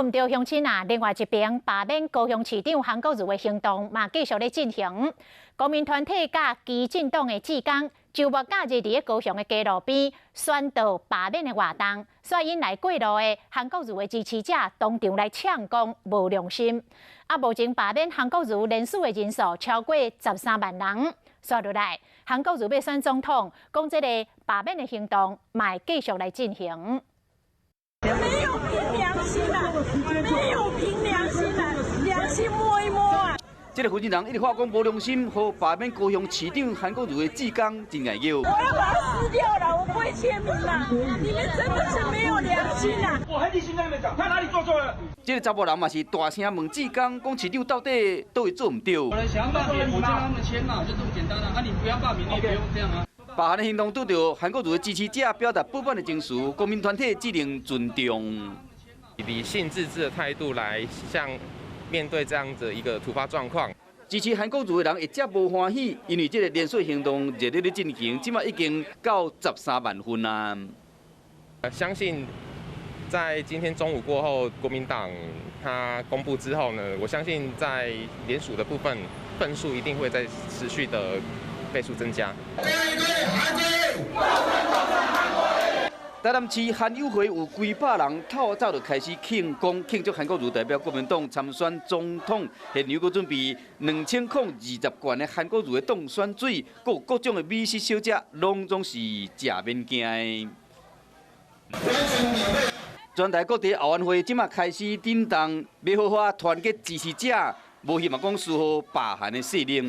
毋著鄉親啊，另外一邊罷免高雄市長韓國瑜的行動嘛繼續咧進行。公民團體佮基進黨的志工，週末假日佇咧高雄的街路邊宣導罷免的活動，煞引來過路的韓國瑜的支持者當場來嗆講無良心。啊，目前罷免韓國瑜連署的人數超過13萬人。煞落來，韓國瑜欲選總統，講這個罷免的行動嘛會繼續來進行。沒有憑良心啊！沒有憑良心啊！良心摸一摸啊！這個負責人一直話講無良心，予罷免高雄市長韓國瑜的志工真𠢕叫。我要把它撕掉了，我不會簽名了。你們真的是沒有良心啊！我很理性跟你們講，他哪裡做錯了？這個查埔人嘛是大聲問志工，講市長到底佗位做毋著？有人想要罷免，我叫他們簽嘛，就這麼簡單啦。啊，你不要罷免，你也不用這樣啊。罷韓的行動拄著韓國瑜的支持者表達不滿的情緒，公民團體只能尊重。以理性自治的態度來向面對這樣子一個突發狀況。支持韓國瑜的人會遮無歡喜，因為這個連署行動熱烈咧進行，這馬已經到13萬份啊。相信在今天中午過後，國民黨他公布之後呢，我相信在聯署的部分份數一定會再持續的倍數增加。台南市韓友會有幾百人透早就開始慶功，慶祝韓國瑜代表國民黨參選總統，現場閣準備2020罐的韓國瑜的當選水，閣有各種的美食小食，攏總是食免驚的。全台各地後援會這馬開始震動，欲好好團結支持者，無希望講輸予罷韓的勢力。